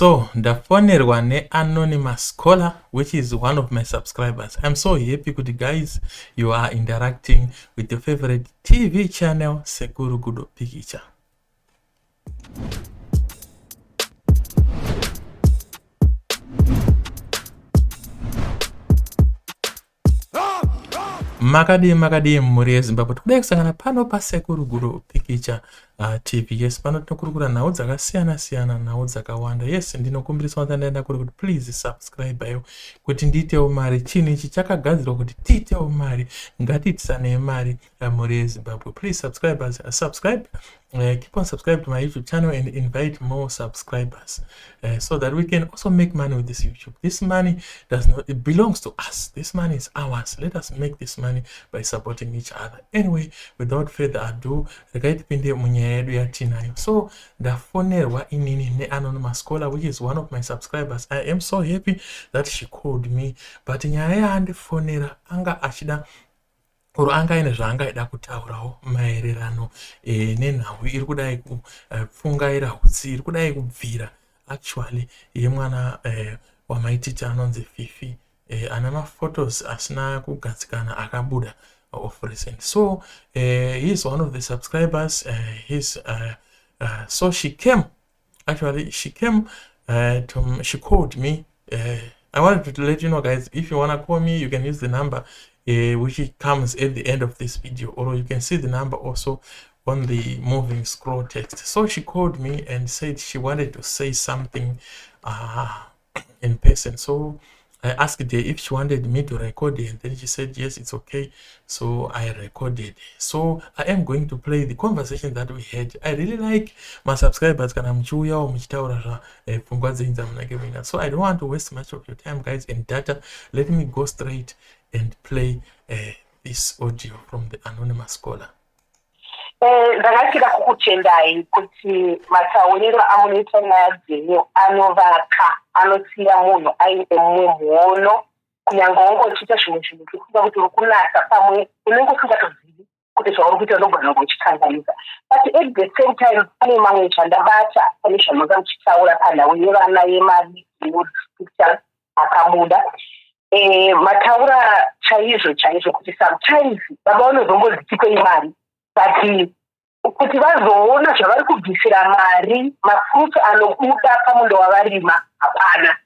So ndafonerwa neanonymous caller, which is one of my subscribers. I'm so happy kuti guys, you are interacting with your favorite TV channel, Sekuru Gudo Picture. Makadii, makadii mhuri yeZimbabwe? Tikudai kusangana pano paSekuru Gudo Pikicha TV. Yes, pano tinokurukura nhau dzakasiyana siyana, nhau dzakawanda. Yes, ndinokumbirisa wandandaenda kuri kuti please subscribe ayo kuti ndiitewo mari. Chinhu ichi chakagadzirwa kuti tiitewo mari. Ngatiitisanei mari, mhuri yeZimbabwe. Please subscribers, subscribe, keep on subscribe to my YouTube channel and invite more subscribers so that we can also make money with this YouTube. This money does not, it belongs to us. This money is ours. Let us make this money by supporting each other. Anyway, without further ado, regai tipinde munyaya yedu yatinayo. So ndafonerwa inini neanonymous caller, which is one of my subscribers. I am so happy that she called me, but nyaya yaandifonera, anga achida or anga aine zvaangaida kutaurawo maererano nenhau iri kudai kupfungaira hutsi, iri kudai kubvira actually, yemwana wamaititi anonzi Fifi, ana maphotos asina kugadzikana akabuda of recent. So he is one of the subscribers. He's, so she came, actually she came to, she called me. I wanted to let you know guys, if you want to call me, you can use the number which comes at the end of this video, or you can see the number also on the moving scroll text. So she called me and said she wanted to say something in person. So I asked her if she wanted me to record it, and then she said yes, it's okay. So I recorded. So I am going to play the conversation that we had. I really like my subscribers kana muchiuyawo muchitaura zvapfungwa dzenyu dzamunenge muina. So I don't want to waste much of your time guys and data. Let me go straight and play this audio from the anonymous caller. Ndakachida kukutendai kuti matauriro amunoita nyaya dzenyu anovaka, anosiya munhu aine mumwe muono. Kunyange wange uchiita zvimwe zvinhu uchifunga kuti uri kunatsa, pamwe unenge usingatozivi kuti zvauri kuita unogona kunge uchikanganisa. But at the same time, pane mamwe zvandabata pane zvamanga muchitaura panhau yevana, yemapictures akabuda. Mataura chaizvo chaizvo kuti sometimes baba vanozongozi tipei mari, but kuti vazoona zvavari kubvisira mari, mafruits anobuda pamundo wavarima, hapana.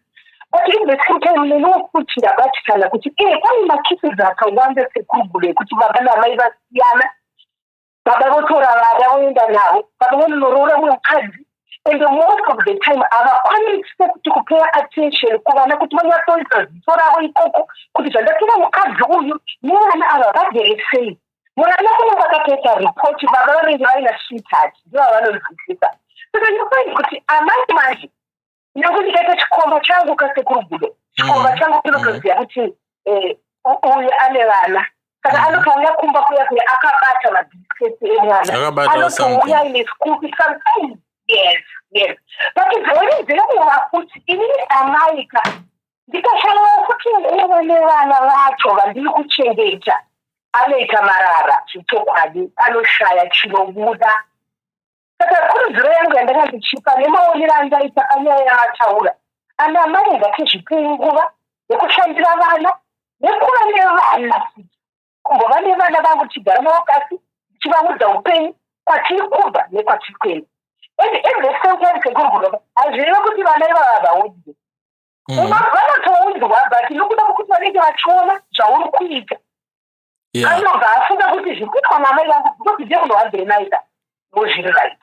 But in the same time, neniwo futi ndabatikana kuti pane macases akawanda, Sekuru, ekuti baba namai vasiyana, baba votora vana voenda navo, baba vanonoroora mumwe mukadzi, and most of the time havakwanisi kuti kupeya attention kuvana, kuti vanyatsoisa ziso ravo ikoko kuti zvandatora mukadzi uyu nevana ava vagere sei. Mwana unenge akatoita ripoti, baba vanenge vaina sweetheart, ndiva vanonzwisisa. Saka you kuti amai manje, nyange ndikaita chikomba changu, kaSekuru Gudo, chikomba changu chinotoziva kuti uyu ane vana, saka anotouya kumba kuya kuya akabata mabhisiketi emwana, anotouya aine scoop sometimes. Yes, but dzimweni dzenguva futi inini amai ka ndikashaiwa futi nguva nevana vacho vandiri kuchengeta, anoita marara zvechokwadi, anoshaya chinobuda. Saka kurudziro yangu yandanga ndichipa nemaonero andaita panyaya yamataura, ana mai ngatizvipei nguva yekushandira vana nekuva nevana futi, kumbova nevana vangu, tichigara navo pasi, tichivaudza upenyu kwatiri kubva nekwatiri kuenda. And at the same time, Sekuru Gudo, hazvireve kuti vana ivava vaudzwe. Vanotoudzwa, but nokuda kwekuti vanenge vachiona zvauri kuita, anobva afunga kuti zviri kuitwa namai vangu because ndiye munhu wabvenaita ndozviri right.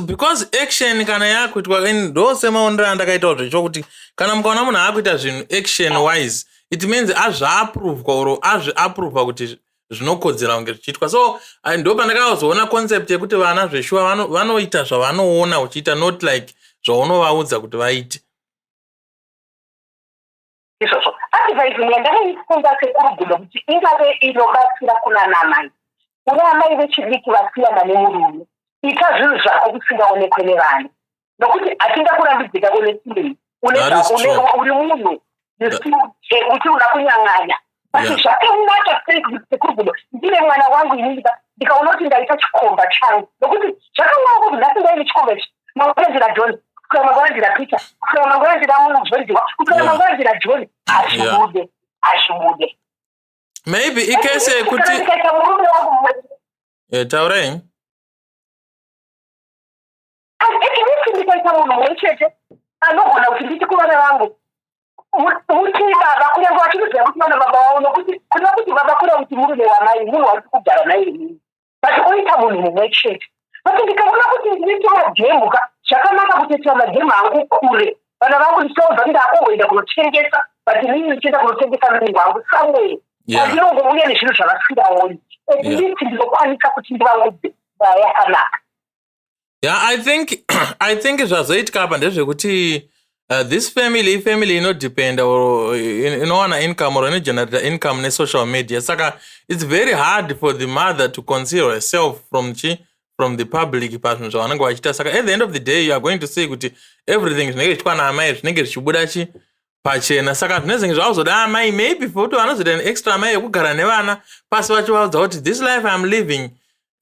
Because action kana yakuitwa, ndo semaonero andakaitawo zvechokuti kana mukaona munhu akuita zvinhu action wise, it means azvaaprovwa or azviaprovwa kuti zvinokodzera kunge zvichiitwa. So ndo pandakazoona concept yekuti vana zveshuwa vanoita zvavanoona uchiita, not like zvaunovaudza kuti vaite. Izvozvo, advice yandakaifunga, Sekuru Gudo, kuti ingave inobatsira kuna namai, une amai vechidiki vasiyana nemurume, ita zvinhu zvako kusingaonekwe nevanhu, nokuti hatingakurambidzika. Une feeling, uri munhu uchiuda kunyang'anya, but zvakanaka sei, Sekuru Gudo, ndine mwana wangu inini, ndikaona kuti ndaita chikomba changu, nokuti zvakanaka kuti nhasi ndaine chikomba ichi, mangwana ndina John. Kusvika mangwana ndina Peter, kusvika mangwana ndina Muzondiwa, kusvika mangwana ndina John. Hazvibude, hazvibude. Maybe icase yekuti Ndikaita murume wangu Taurai. At least ndikaita munhu mumwe chete anogona kuti nditi kuvana vangu, muti baba, kunyange vachikuziva kuti vana baba vavo, nokuti kuda kuti baba kuda kuti murume wamai, munhu wari kugara naye inini, but oita munhu mumwe chete. But ndikaona kuti ndinoita magemu ka, zvakanaka kutoitira magemu angu kure vana vangu, ndichivaudza ndakungoenda kunotengesa, but inini ndichienda kunotengesa munhu wangu somewhere kwandinongouya nezvinhu zvavasingaoni. At least ndinokwanisa kuti ndivaudze nyaya yakanaka. Yeah, I think zvazoitika apa ndezvekuti this family ifamily inodependa or inowana income or inogenerata income nesocial media, saka it's very hard for the mother to conceal herself from the public pazvinhu zvavanenge vachiita. Saka at the end of the day you are going to see kuti everything zvinenge zvichiitwa naamai zvinenge zvichibuda chi pachena. Saka zvinezenge zvakuzoda amai maybe futi vanozoita an extra amai yekugara nevana pasi, vachivaudza kuti this life I'm living,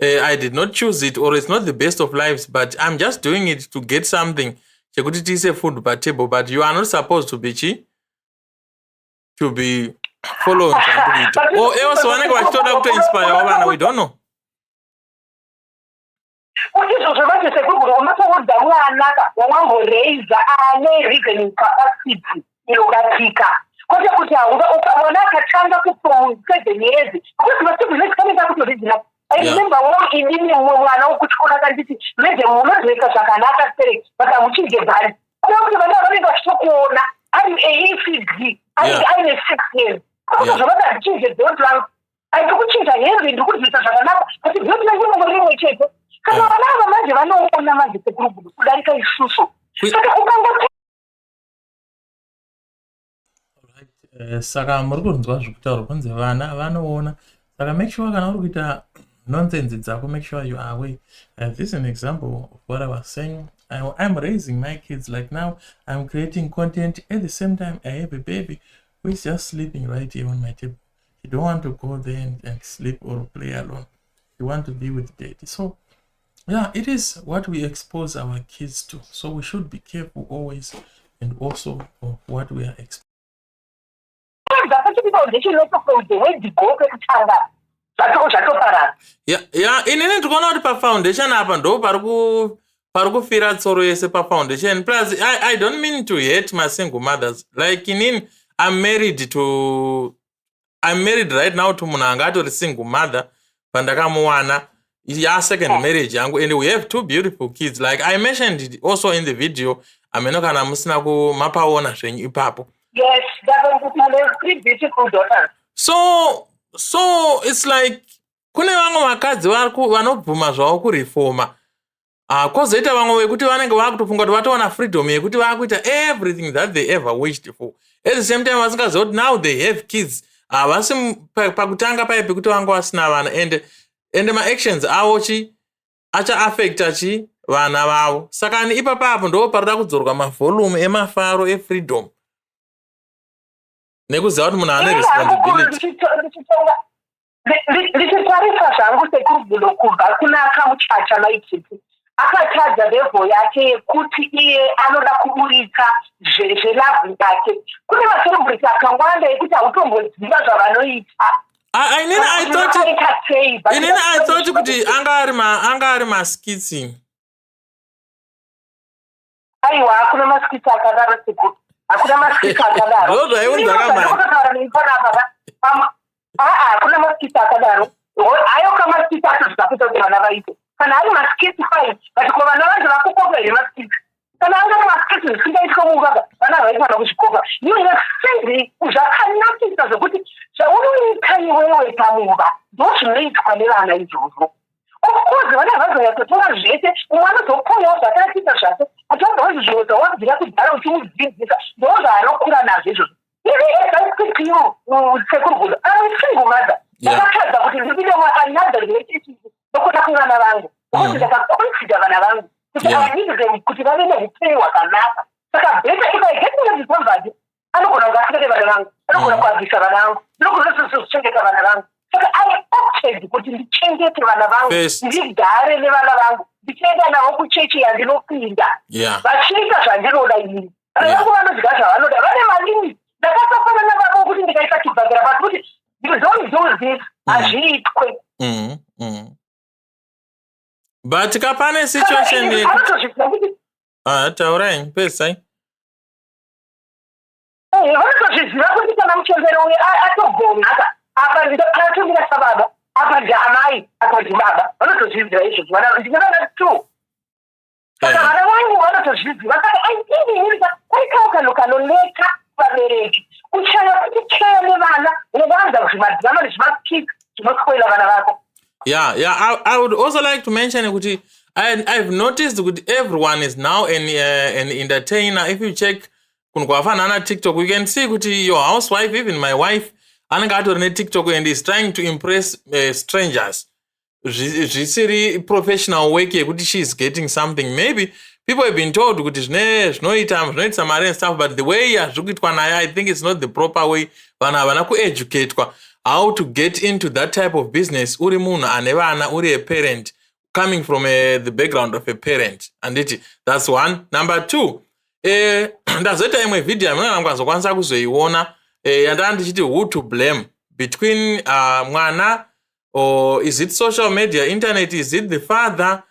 I did not choose it or it's not the best of lives, but I'm just doing it to get something chekuti tiise food patable, but you are not supposed to be chi to be following zvandikuita. Or else vanenge vachitoda kutoinspirewo vana, we don't know. Izvozvo manje, sekuru, unotoudza mwana ka wawamboreiza ane reasoning capacity inobatika, kwete kuti haunga mwana akatanga kufrom 7 years, because masiblings kanenge akutoreasona. I remember wo inini mumwe mwana wokutyora akanditi, "Madam, munozoita zvakanaka stereki, but hamuchinje bhani." Kuda kuti vana vanenge vachitokuona ari aefd aine 6 years, akutozvavati, "Handichinje belt rangu, handiri kuchinja hembe, ndiri kuzoita zvakanaka, but belt rangu rinongo rimwe chete." Saka vana ava manje vanoona manje, sekuru, kudarika isusu. Saka ukango Saka muri kunzwa zvekutaurwa kunzi vana vanoona. Saka make sure kana uri kuita nonsense dzako, make sure you are aware. This is an example of what I was saying. I'm raising my kids. Like now I'm creating content, at the same time I have a baby who is just sleeping right here on my table. You don't want to go there and sleep or play alone. You want to be with daddy. So yeah, it is what we expose our kids to, so we should be careful always and also of what we are exposing. Dzakachiti foundation from the word go pekutanga zvatoparara. Ya, inini ndikuona kuti pafoundation apa ndo pari kufira tsoro yese, pafoundation. Plus I don't mean to hate masingle mothers. Like inini I'm married right now to munhu anga atori single mother pandakamuwana, yasecond marriage yangu, and we have two beautiful kids, like I mentioned it also in the video. Ameno kana musina kumapaona zvenyu ipapo. Yes, three beautiful daughters. So it's like kune vamwe vakadzi vanobvuma zvavo kurifoma, kwozoita vamwe vekuti vanenge vakutofunga kuti vatowana freedom yekuti vakuita everything that they ever wished for. At the same time vasingaziva kuti now they have kids. Havasi pakutanga pai pekuti vanga vasina vana, and maactions avo chi achaaffecta chi vana vavo. Saka ni ipapapo ndo paroda kudzorwa mavolume emafaro efreedom nekuziva kuti munhu ane responsibility. Ndichitarisa zvangu, sekurugudo, kubva kuna Kamuchacha Maititi, akatadza level yake yekuti iye anoda kuburitsa zvelove yake. Kune macelebrity akawanda ekuti hautomboziva zvavanoita. Inini I thought kuti anga ari maskits. Aiwa, hakuna maskits akadaro, sekuru, hakuna maskits akadaro. Ndo zvaiunza kamari. Aa, hakuna maskits akadaro. Ayo kamaskits acho zvakuita kuti vana vaite, kana ari maskits, fine, but ko vana vacho vakukopa here maskits? Kana anga ari maskits zvisingaitwa mubaba, vana havaifanira kuzvikopa. You have said zvakanakisa zvokuti zvaunoita iwewe pamuva ndo zvinoitwa nevana izvozvo. Of course vana havazonyatsotora zvese, umwe anozokoyawo zvakaitisa zvake, achazonzi zviro zvawabvira kudhara uchimudzidzisa ndo zvaanokura nazvo izvozvo. Even as I speak to you, sekurugudo, I'm a single mother. Ndakatadza kuti ndipinde another relationship nokuda kwevana vangu, because ndakaconsider vana vangu kuti I need them kuti vave neupenyu hwakanaka. Saka better if I get married to somebody anogona kunge asingade vana vangu, anogona kuabvisa vana vangu, ndinogona kuzochengeta vana vangu. Saka I opted kuti ndichengete vana vangu, ndigare nevana vangu, ndichienda navo kuchechi yandinopinda, vachiita zvandinoda inini. Vana vangu vanodya zvavanoda, vane malimits. Ndakasafana navavo kuti ndikaisa chibhakera pasi kuti, "Don't do this," hazviitwe. But kapane situation Vanotozviziva kuti Ah, taurai, pedzisai. Vanotozviziva kuti kana muchembere uyu atogona ka, apa atomira sababa, apa ndiamai, apa ndibaba. Vanotozviziva izvozvo. Ndine vana two, saka vana vangu vanotozviziva. Saka aiinini kwaikawo kanhu kanonetsa vabereki, kushaya kuti care nevana, unovanza zvimadhirama nezvimaskits zvinospoila vana vako. Yeah. I would also like to mention kuti I've noticed kuti everyone is now an entertainer. If you check kunhu kwakafanana TikTok, you can see kuti your housewife, even my wife, anenge atori neTikTok and is trying to impress strangers. Zvisiri professional work yekuti she is getting something. Maybe people have been told kuti zvine zvinoita, zvinoitisa mari and stuff, but the way yazviri kuitwa nayo, I think it's not the proper way. Vanhu havana kueducatwa how to get into that type of business uri munhu ane vana, uri a parent, coming from the background of a parent, anditi? That's one. Number two, ndazoita imwe vhidhiyo yamunenge mukazokwanisa kuzoiona, yandanga ndichiti who to blame between mwana or is it social media, internet, is it the father,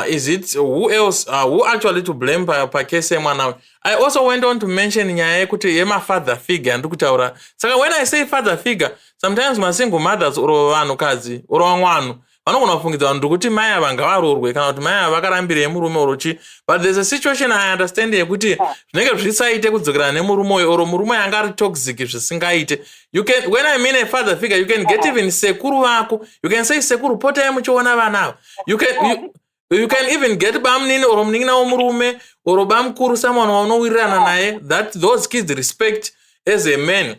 is it who else, who actually to blame pacase yemwana uyu. I also went on to mention nyaya yekuti yemafather figure yandiri kutaura. Saka when I say father figure, sometimes masingle mothers or vanhukadzi or vamwe vanhu vanogona kufungidza vanhu ndikuti mai ava ngavarorwe kana kuti mai ava vakarambirei murume or chi, but there's a situation I understand yekuti zvinenge zvisaite kudzokerana nemurume uyu or murume anga ari toxic zvisingaite. You can, when I mean a father figure, you can get even sekuru vako. You can say, "Sekuru, potai muchiona vana ava." You can even get bamunini or munin'ina womurume or bamukuru, someone waunowirirana naye that those kids respect as a man,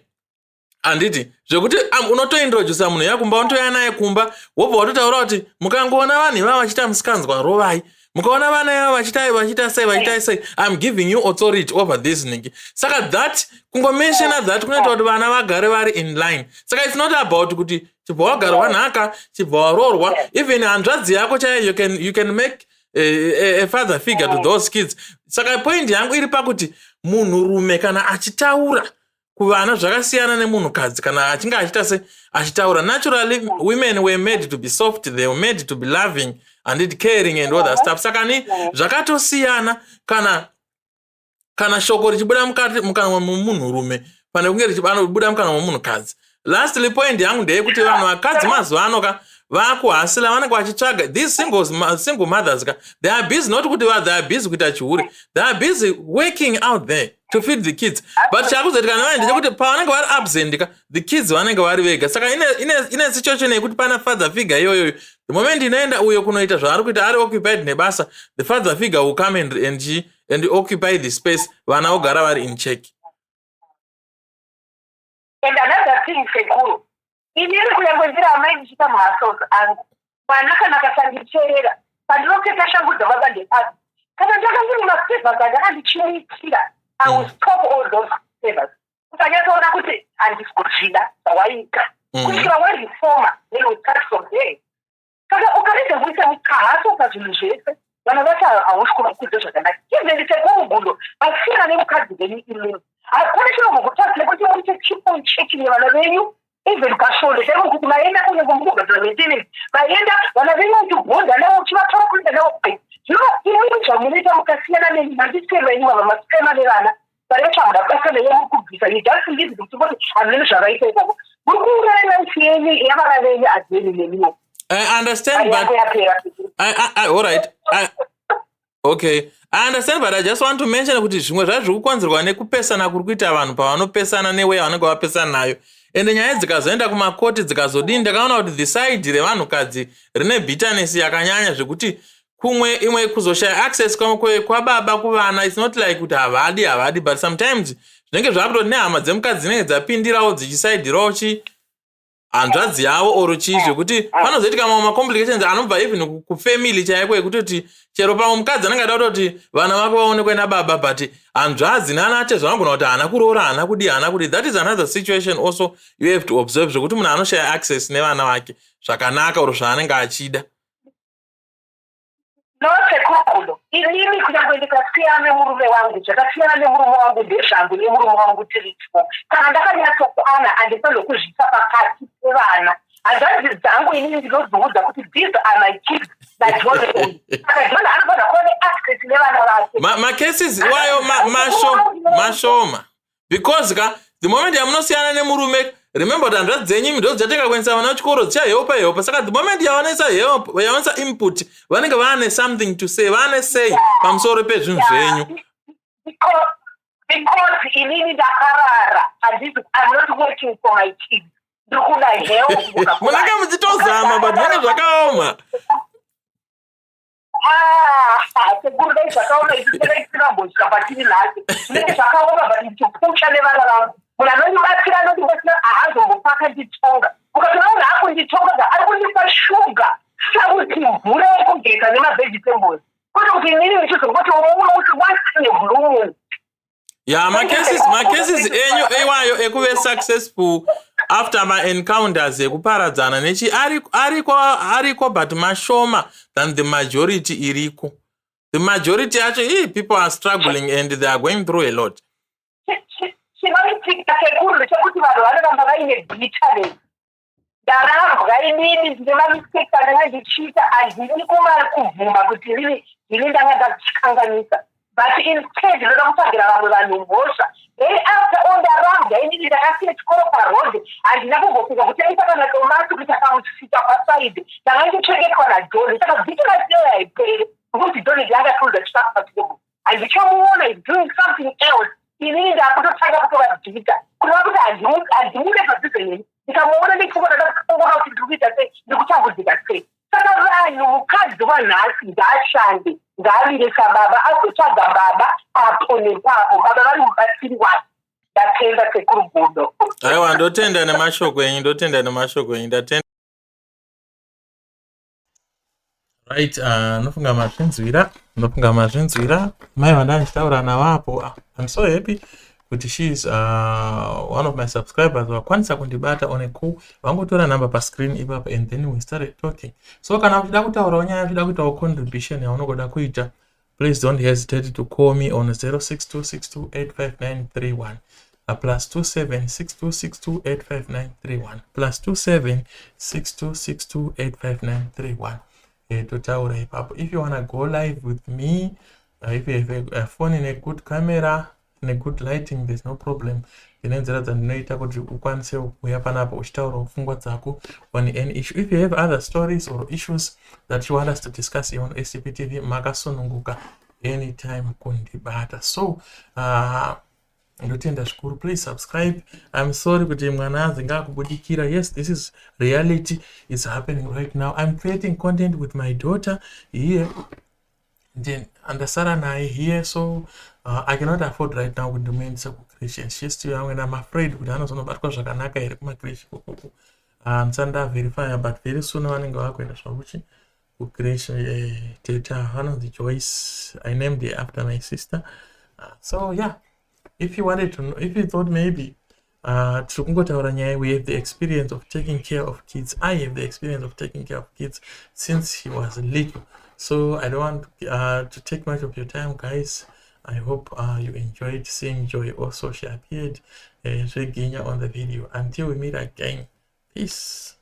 handiti? Zvekuti unotointrodusa munhu yakumba, unotoya naye kumba, wobva watotaura kuti, "Mukangoona vanhu ivava vachiita musikanzwa, rovai. Mukaona vana ivava vachiita sei, vachiita sei, I'm giving you authority over this ningi." Saka that kungomentiona that kunoita kuti vana vagare vari in line. Saka it's not about kuti chibva wagarwa nhaka, chibva waroorwa. Even hanzvadzi yako chaiyo, you can make a father figure to those kids. Saka point yangu iri pakuti munhurume kana achitaura kuvana zvakasiyana nemunhukadzi kana achinge achiita se achitaura. Naturally, women were made to be soft, they were made to be loving and caring and other stuff. Saka ni zvakatosiyana kana shoko richibuda mukati mukanwa memunhurume pane kunge richibuda mukanwa memunhukadzi. Lastly, point yangu ndeyekuti vanhu vakadzi mazuva ano ka vakuhustler, vanenge vachitsvaga these single mothers ka, they are busy, not kuti they are busy kuita chihure, they are busy working out there to feed the kids. But chakuzoitika nevai ndechekuti pavanenge vari absent ka, the kids vanenge vari vega. Saka ine situation yekuti pana father figure iyoyoyo, the moment inoenda uyo kunoita zvaari kuita, ari occupied nebasa, the father figure will come and occupy the space, vana vogara vari in check. And another thing, sekuru, inini kunyange ndiri amai ndichiita mahustles angu, mwana kana akasanditeerera, pandinopfeka shangu dzababa ndepasi, kana ndanga ndiri mumafavors andanga ndichimuitira, I will stop all those favors. Usanyatsoona kuti handisi kuzvida zvawaita kusvikira wareforma, then we start from there. Saka ukarega kuisa mukahaso pazvinhu zvese, vana vacho hausi kuvakudza zvakanaka. Even sekuru Gudo vasiyana nemukadzi venyu imini, hakuna chinombokutadzira kuti muite keep on checking vana venyu, even pasvondo chaivo, kuti maenda kunyange mukugadzira maintenance, maenda vana venyu uchibhonda navo, uchivatora kuenda navo. Zvino imweni zvamunoita, mukasiyana neni, mandisiyana venyu vava masiyana nevana vari vachamuda basa venyu, muri kubvisa. You just leave kuti kuti hamene zvavaita ikoko, muri kuuraya life yenyu yavana venyu adzeni nemiwo. I understand, but all right. Okay. I understand, but I just want to mention kuti zvimwe zvacho zviri kukonzerwa nekupesana kuri kuita vanhu pavanopesana neway yavanenge vapesana nayo. Ende nyaya dzikazoenda kumakoti, dzikazodini, ndakaona kuti the side revanhukadzi rine bitterness yakanyanya, zvekuti kumwe imwe kuzoshaya access kwababa kuvana. It's not like kuti havadi, havadi, but sometimes zvinenge zvakutoti nehama dzemukadzi dzinenge dzapindirawo, dzichisaidhirawo chi. Hanzvadzi yavo or chii, zvekuti panozoitika mamwe macomplications anobva even kufamily chaiko, ekutoti chero pamwe mukadzi anenge ada kutoti vana vake vaonekwe nababa, but hanzvadzi nanatezvo vanogona kuti haana kuroora, haana kudii, haana kudii. That is another situation also you have to observe, zvekuti munhu anoshaya access nevana vake zvakanaka or zvaanenge achida. No, Sekuru, inini kunyange ndikasiyana nemurume wangu, zvakasiyana nemurume wangu ndezvangu nemurume wangu tiripo. Kana ndakanyatsokwana, handifaniri kuzviisa pakati pevana. Hanzvadzi dzangu inini ndinodziudza kuti these are my kids naJohn uyu, saka John anofanira kuva neaccess nevana vake. Macases iwayo mashoma, because ka the moment yamunosiyana nemurume, remember kuti hanzvadzi dzenyu ndo dzichatenga kuendesa vana kuchikoro, dzichahelpa helpa. Saka the moment yavanoisa help, yavanoisa input, vanenge vaane something to say, vaane say pamusoro pezvinhu zvenyu. Because inini ndakarara, handisi, I'm not working for my kids, ndiri kuda help. Munenge muchitozama, but zvinenge zvakaoma. Ah, sekuru, dai zvakaoma isu tinenge tisingambosvika patiri nhasi. Zvinenge zvakaoma, but ndichipusha nevana vangu. Munhu anondibatsira, anondibatsira, haazombofa akanditonga. Ukatora munhu akunditonga, ari kundipa shuga, sauti, mvura yekugeza nemavegetables, kwete kuti inini ndichizongoti once in a blue moon. Ya, macases enyu iwayo ekuve successful after maencounters ekuparadzana nechi ariko, ariko, but mashoma than the majority iriko. The majority yacho ii people are struggling and they are going through a lot. Chinoitika, sekuru, ndechekuti vanhu vanoramba vaine bitterness. Ndarambwa inini, ndine mamistakes andanga ndichiita, handini kubvuma kuti inini ndini ndanga ndachikanganisa, but instead ndoda kutsvagira vamwe vanhu mhosva. Then after all ndarambwa inini, ndakasiya chikoro paroad, handina kumbofika kutengesa kana tomati kuti akamusika paside. Ndanga ndichengetwa naJohn, saka bitterness iyoyo haiperi, nokuti John ndiye akatiudza chikafu patable. Handichamuona, is doing something else. Inini ndakutotanga kutova bitter, kureva kuti handimude padhuze neni. Ndikamuona ndipfungwa ndakaongora kuti ndiri kuita sei, ndiri kutambudzika sei. Saka vanhu, mukadzi wanhasi ngaashande, ngaavire sababa, azotsvaga baba apo nepapo, baba vari mubatsiri wake. Ndatenda, Sekuru Gudo. Aiwa, ndotenda nemashoko enyu, ndotenda nemashoko enyu, ndatenda. Right, nofunga mazvinzwira, nofunga mazvinzwira mai vanda ndichitaura navo apo. I'm so happy kuti she is one of my subscribers vakwanisa kundibata on a call. Vangotora number pascreen ipapo and then we started talking. So kana uchida kutaurawo nyaya, uchida kuitawo contribution yaunongoda kuita, please don't hesitate to call me on 0626285931, +27 626285931, +27 626285931. Totaura ipapo. If you wanna go live with me, if you have a phone in a good camera, in a good lighting, there's no problem. Ndine nzira dzandinoita kuti ukwanise kuuya panapa uchitaurawo pfungwa dzako on any issue. If you have other stories or issues that you want us to discuss here on SCP TV, makasununguka anytime kundibata. So ndotenda zvikuru. Please subscribe. I'm sorry kuti mwana azinge akubudikira. Yes, this is reality, is happening right now. I'm creating content with my daughter here, then andasara naye here, so I cannot afford right now kuti ndimuendese kucreche and she's still young and I'm afraid kuti anozonobatwa zvakanaka here kumacreche ikokoko. Ndisati ndaverifya, but very soon vanenge vakuenda zvakuchi kucreche. Teta vanonzi Joyce. I named her after my sister. So yeah, if you wanted to know, if you thought maybe tiri kungotaura nyaya, we have the experience of taking care of kids. I have the experience of taking care of kids since he was little. So I don't want to take much of your time, guys. I hope you enjoyed seeing Joy also. She appeared zveginya on the video. Until we meet again, peace.